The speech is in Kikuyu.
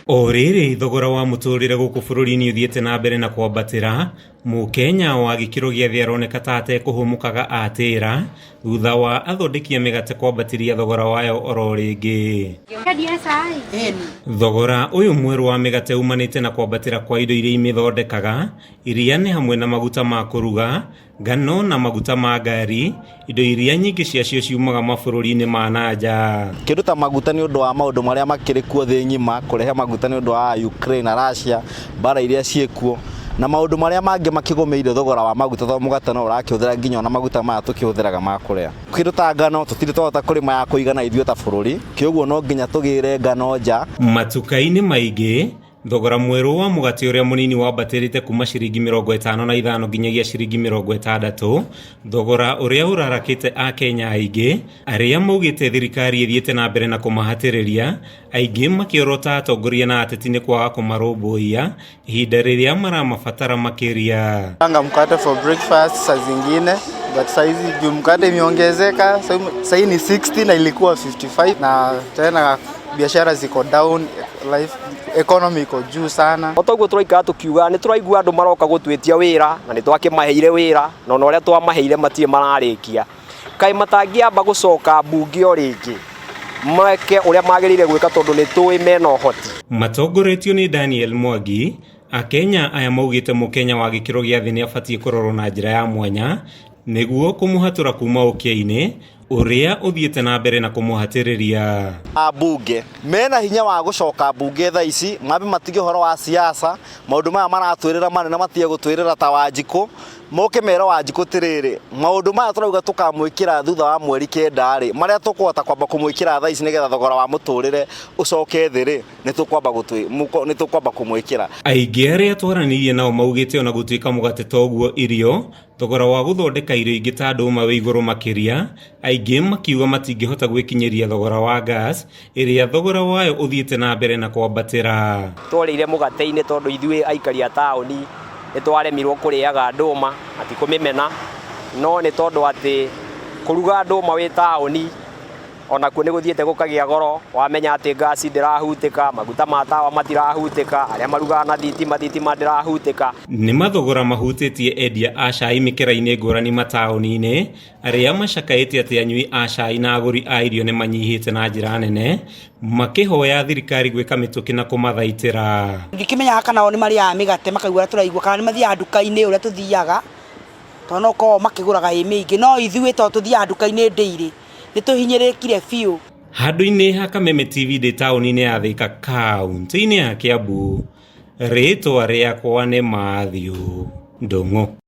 O rĩrĩ thogora wa mũtũrĩre gũkũ bũrũri-inĩ ũthiĩte na mbere na kwambatĩra, Mũkenya wa gĩkĩro gĩa thĩ aroneka ta atekũhũmũkaga atĩra thutha wa athondeki a mĩgate kwambatĩria thogora wayo oro rĩngĩ. Thogora ũyũ mwerũ wa mĩgate umanĩte na kwambatĩra kwa indo iria imĩthondekaga, iria nĩ hamwe na maguta ma kũruga, ngano na maguta ma ngari, indo iria nyingĩ ciacio ciumaga mabũrũri-inĩ ma na nja. Kĩndũ ta maguta nĩ ũndũ wa maũndũ marĩa makĩrĩ kuo thĩ ng'ima, kũrehe maguta nĩ ũndũ wa Ukraine na Russia, mbara iria ciĩkuo, na maũndũ marĩa mangĩ makĩgũmĩire thogora wa maguta tondũ mũgate no ũrakĩhũthĩra nginya ona maguta maya tũkĩhũthĩraga ma kũrĩa. Kĩndũ ta ngano tũtirĩ twahota kũrĩma ya kũigana ithuĩ ta bũrũri, kĩũguo no nginya tũgĩre ngano nja. Matuka-inĩ maingĩ, Thogora mwerũ wa mũgate ũrĩa mũnini wambatĩrĩte kuma ciringi 55 nginyagia ciringi 60, thogora ũrĩa ũrarakĩte Akenya aingĩ arĩa maugĩte thirikari ĩthiĩte na mbere na kũmahatĩrĩria, aingĩ makĩorota atongoria na ateti nĩ kwaga kũmarũmbũiya ihinda rĩrĩa maramabatara makĩria. Anga mkate for breakfast saa zingine but saizi juu mkate imeongezeka sahii ni 60 na ilikuwa 55 na tena biashara ziko down life economy iko juu sana. O toguo tũraikara tũkiuga nĩ tũraigua andũ maroka gũtwĩtia wĩra na nĩ twakĩmaheire wĩra na ona ũrĩa twamaheire matirĩ mararĩkia. Kaĩ matangĩamba gũcoka mbunge o rĩngĩ meke ũrĩa magĩrĩire gwĩka tondũ nĩ tũĩ mena ũhoti. Matongoretio nĩ Daniel Mwangi, Akenya aya maugĩte Mũkenya wa gĩkĩro gĩa thĩ nĩ abatiĩ kũrorwo na njĩra ya mwanya nĩguo kũmũhatũra kuma ũkĩa-inĩ ũrĩa ũthiĩte na mbere na kũmũhatĩrĩria. Ambunge mena hinya wa gũcoka mbunge thaa ici mambe matige ũhoro wa siasa maũndũ maya maratwĩrĩra manene matige gũtwĩrĩra ta Wanjikũ moke mere Wanjikũ atĩrĩrĩ maũndũ maya tũrauga tũkamwĩkĩra thutha wa mweri kenda rĩ marĩa tũkũhota kwamba kũmwĩkĩra thaa ici nĩgetha thogora wa mũtũrĩre ũcoke thĩ rĩ nĩ tũkwamba kũmwĩkĩra. Aingĩ arĩa twaranĩirie nao maugĩte ona gũtuĩka mũgate toguo irio, Thogora wa gũthondeka irio ingĩ ta ndũma wĩ igũrũ makĩria, aingĩ makiuga matingĩhota gwĩkinyĩria thogora wa gas ĩrĩa thogora wayo ũthiĩte na mbere na kwambatĩra. Tworĩire mũgate-inĩ tondũ ithuĩ aikari a taũni nĩ twaremirwo kũrĩaga ndũma na ti kũmĩmena, no nĩ tondũ atĩ kũruga ndũma wĩ taũni Onakuo nĩ gũthiĩte gũkagĩa goro, wamenya atĩ ngasi ndĩrahutĩka, maguta ma tawa matirahutĩka, arĩa marugaga na thitima, thitima ndĩrahutĩka. Nĩ mathogora mahutĩtie endia a cai mĩkera-inĩ ngũrani mataũni-inĩ, arĩa macakaĩte atĩ anyui a cai na agũri a irio nĩ manyihĩte na njĩra nene, makĩhoya thirikari gwĩka mĩtũkĩ na kũmathaitĩra. Ndikĩmenyaga kana o nĩ marĩaga mĩgate makaigua ũrĩa tũraigua, kana nĩ mathiaga nduka-inĩ ũrĩa tũthiaga, tondũ no gũkorwo makĩgũraga ĩ mĩingĩ, no ithuĩ tondũ tũthiaga nduka-inĩ daily. Nĩ tũhinyĩrĩkire biũ. Handũ-inĩ ha Kameme TV ndĩ taũni-inĩ ya Thika kaũntĩ-inĩ ya Kiambu, rĩtwa rĩakwa nĩ Mathew Ndung'u.